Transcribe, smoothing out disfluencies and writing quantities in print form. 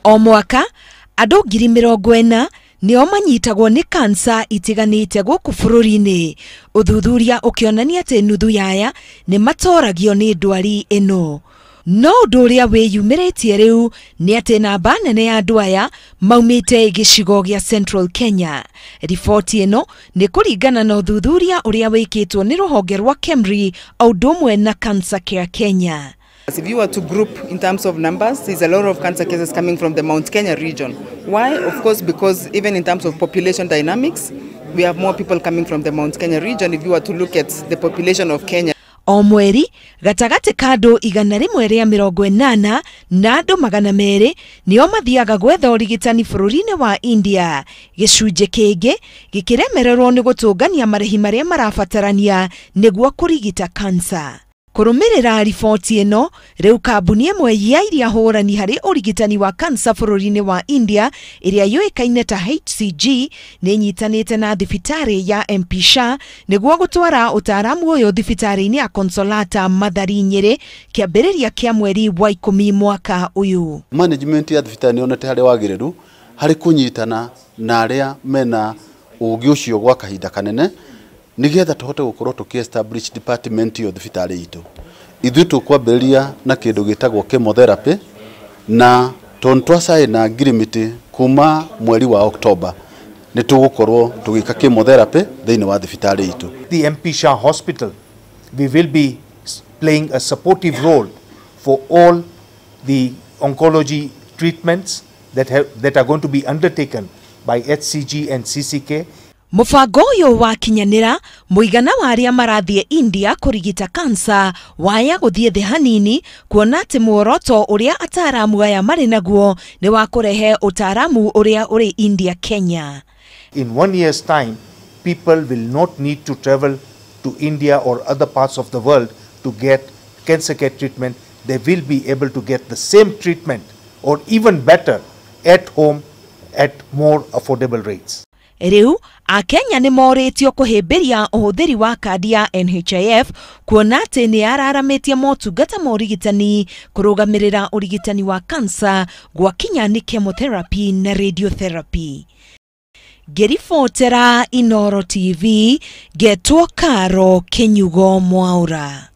O mwaka andũ 40,000 nĩo manyitagwo nĩ kansa itiganĩte gũkũ bũrũri-inĩ. Ũthuthuria ũkĩonania atĩ nuthu yaya nĩ matoragio nĩ ndwari ĩno. No ũndũ ũrĩa wĩyumĩrĩtie rĩu nĩ atĩ namba nene ya andũ aya maumĩte gĩcigo gĩa Central Kenya. Riboti ĩno nĩ kũringana na ũthuthuria ũrĩa wĩkĩtwo nĩ rũhonge rwa KEMRI o ũndũ ũmwe na Cancer Care Kenya. If you were to group in terms of numbers, there's a lot of cancer cases coming from the Mount Kenya region. Why? Of course, because even in terms of population dynamics, we have more people coming from the Mount Kenya region if you were to look at the population of Kenya. O mweri gatagatĩ ka andũ 180 na andũ 200 nĩo mathiaga gwetha ũrigitani bũrũri-inĩ wa India. Gĩcunjĩ kĩngĩ gĩkĩremererwo nĩ gũtũngania marĩhi marĩa marabatarania nĩguo kũrigita kansa. Kũrũmĩrĩra riboti ĩno, rĩu kambuni ĩmwe ya iria hũrani harĩ ũrigitani wa kansa bũrũri-inĩ wa India ĩrĩa yũĩkaine ta HCG nĩ ĩnyitanĩte na thibitarĩ ya MP Shah nĩguo gũtwara ũtaaramu ũyũ thibitarĩ-inĩ ya Consolata Mathari Nyĩrĩ kĩambĩrĩria kĩa mweri wa 10 mwaka ũyũ. Management ya thibitarĩ nĩ yonete harĩ wagĩrĩru harĩ kũnyitana na arĩa mena ũũgĩ ũcio gwa kahinda kanene nigetha tuhote gukorwo tuki establish department yo thibitarĩ itũ. Ithuĩ tũkwambĩrĩria na kĩndũ gĩtagwo chemotherapy na tondũ twacaina ngirimiti kuma mweri wa October nĩ tũgũkorwo tũgĩka chemotherapy thĩinĩ wa thibitarĩ itũ. The MP Shah Hospital, we will be playing a supportive role for all the oncology treatments that are going to be undertaken by HCG and CCK. Mũbango ũyũ wakinyanĩra, mũigana wa arĩa marathiĩ India kũrigita kansa waya gũthiĩ thĩ hanini, kuona atĩ muoroto ũrĩa ataaramu aya marĩ naguo nĩ wa kũrehe ũtaaramu ũrĩa ũrĩ India Kenya. In 1 year's time, people will not need to travel to India or other parts of the world to get cancer care treatment. They will be able to get the same treatment or even better at home at more affordable rates. Rĩu Akenya nĩ morĩtio kũhĩmbĩria ũhũthĩri wa kandi ya NHIF kuona atĩ nĩ yararamĩtie motungata ma ũrigitani kũrũgamĩrĩra ũrigitani wa kansa gwakinya nĩ chemotherapy na radiotherapy. Ngĩribotera Inooro TV, ngetwo Karo Kinyugo Mwaura.